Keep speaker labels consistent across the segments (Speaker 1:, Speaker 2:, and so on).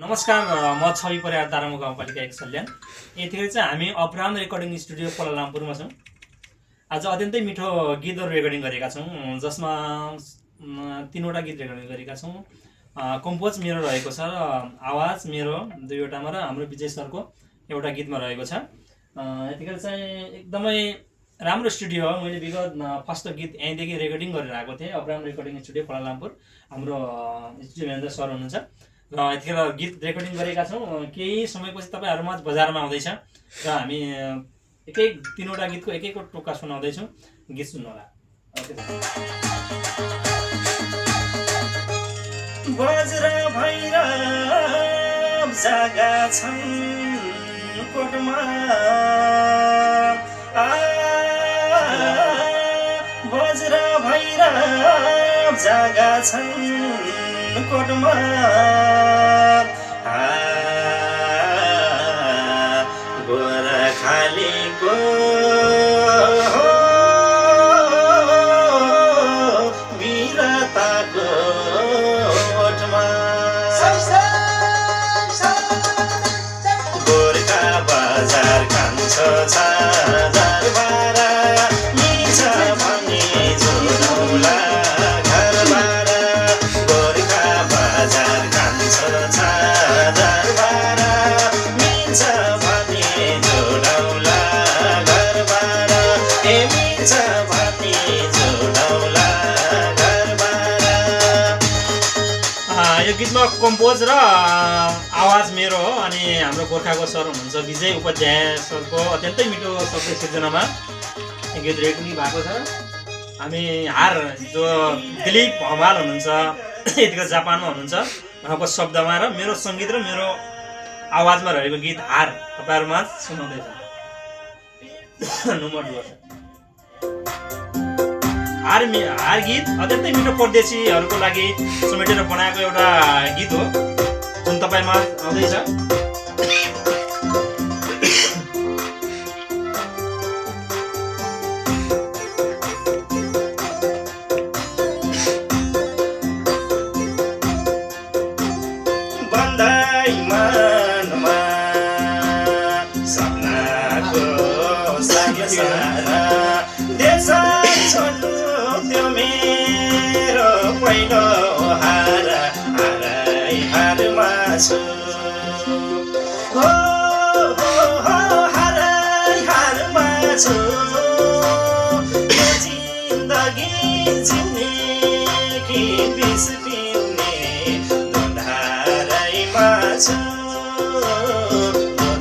Speaker 1: नमस्कार, म छवि परियार दारामु गाउँपालिका 1 सल्यान। यतिखेर चाहिँ हामी अपराम रेकर्डिङ स्टुडियो कोलालामपुरमा छौँ। आज अत्यन्तै मिठो गीतहरू रेकर्डिङ गरेका छौँ, जसमा 3वटा गीत रेकर्डिङ गरेका छौँ। कम्पोज मेरो रहेको छ, आवाज मेरो 2वटामा र हाम्रो विजय सरको एउटा गीतमा रहेको छ। यतिखेर चाहिँ एकदमै राम्रो स्टुडियो हो। मैले विगत फर्स्ट गीत यहीँदेखि रेकर्डिङ गरेर आएको थिएँ, अपराम रेकर्डिङ स्टुडियो कोलालामपुर। हाम्रो स्टुडियो म्यानेजर सर हुनुहुन्छ र यतिखेर गीत रेकर्डिङ गरेका छौँ। केही समयपछि तपाईँहरूमा बजारमा आउँदैछ र हामी तीनवटा गीतको एक टोक्का सुनाउँदैछौँ। गीत सुन्नुहोला।
Speaker 2: बज्र भैरव जागा छन् कोटमा, बज्र भैरव जागा छन् कोटमा, गोरखालीको वीरताको ओठमा, गोर्खा बजार कान्छ छाजार बारा, मिल्छ भने जोडौला घरबारा, गोर्खा बजार कान्छ छाजार बारा, मिल्छ भने जोडौला घरबारा, ए मिल्छ भने जोडौला घरबारा।
Speaker 1: यो गीतमा कम्पोज र आवाज मेरो हो अनि हाम्रो गोर्खाको सर हुनुहुन्छ विजय उपाध्याय सरको अत्यन्तै मिठो शब्द सिर्जनामा गीत रेकर्डिङ भएको छ। हामी हार जो दिलीप हमाल हुनुहुन्छ, यतिको जापानमा हुनुहुन्छ, उहाँको शब्दमा र मेरो सङ्गीत र मेरो आवाजमा रहेको गीत हार तपाईँहरूमा सुनाउँदैछ। नम्बर 2 हार गीत अत्यन्तै मिठो परदेशीहरूको लागि समेटेर बनाएको एउटा गीत हो जुन तपाईँमा आउँदैछ।
Speaker 2: बन्दै मनमा सपनाको सारा देश छोड्नु त्यो मेरो पहिलो हार, हारै हारमा छु, हो हारै हारमा छु, यो जिन्दगी जिउने कि बिस पिउने धारैमा छु,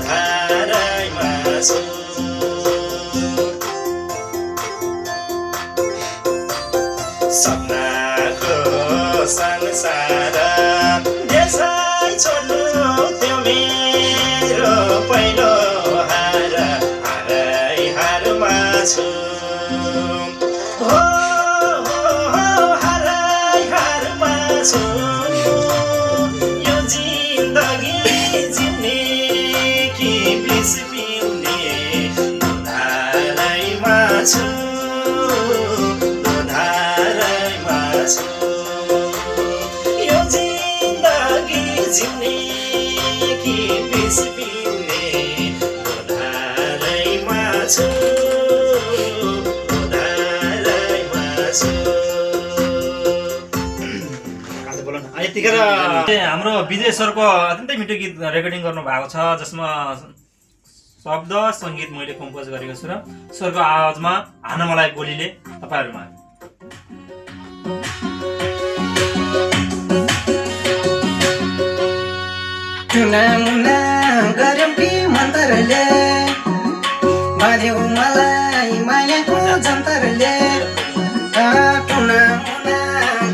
Speaker 2: धारैमा छु। सपनाको संसार देशै छोड्नु त्यो मेरो पहिलो हार, हारै हारमा छु, हो हारै हारमा छु, यो जिन्दगी जिउने कि बिस पिउने धारैमा छु, यो जिन्दगी जिउने कि बिस पिउने धारैमा छु, धारैमा छु।
Speaker 1: यतिखेर हाम्रो विजय सरको अत्यन्तै मिठो गीत रेकर्डिङ गर्नु भएको छ, जसमा शब्द सङ्गीत मैले कम्पोज गरेको छु र सरको आवाजमा हान मलाई गोलीले तपाईँहरूमा।
Speaker 3: चुना मुना गरौँ कि मन्तरले, बाँध्यौ मलाई मायाको जन्तरले, टुना मुना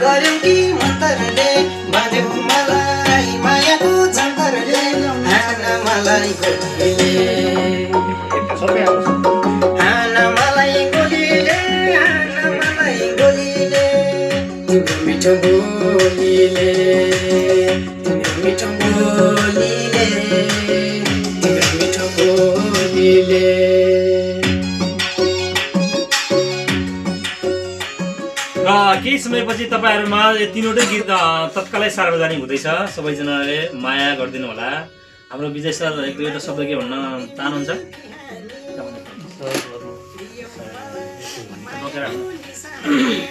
Speaker 3: गरौँ कि मन्तरले, बाँध्यौ मलाई मायाको जन्तरले, हान मलाई गोलीले, हान मलाई गोलीले, हान मलाई गोलीले, तिम्रो मिठो बोलीले, तिम्रो मिठो बोलीले, तिम्रो मिठो बोलीले।
Speaker 1: र केही समयपछि तपाईँहरूमा यो तीनवटै गीत तत्कालै सार्वजनिक हुँदैछ। सबैजनाले माया गरिदिनु होला। हाम्रो विजय सर एक दुईवटा शब्द के भन्न चाहनुहुन्छ?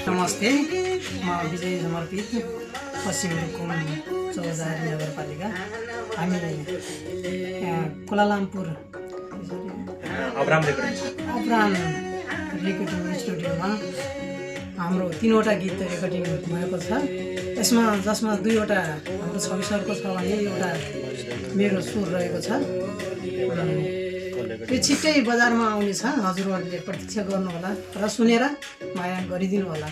Speaker 4: नमस्ते, म विजय समर्पित पश्चिम रुकुम चौधारी नगरपालिका। हामी कोलालामपुर
Speaker 1: अब्राम
Speaker 4: रेकर्डिङ स्टुडियोमा हाम्रो 3वटा गीत रेकर्डिङ भएको छ। जसमा 2वटा हाम्रो छवि सरको छ भने एउटा मेरो सुर रहेको छ। त्यो छिट्टै बजारमा आउनेछ। हजुरहरूले प्रतीक्षा गर्नुहोला र सुनेर माया गरिदिनु होला।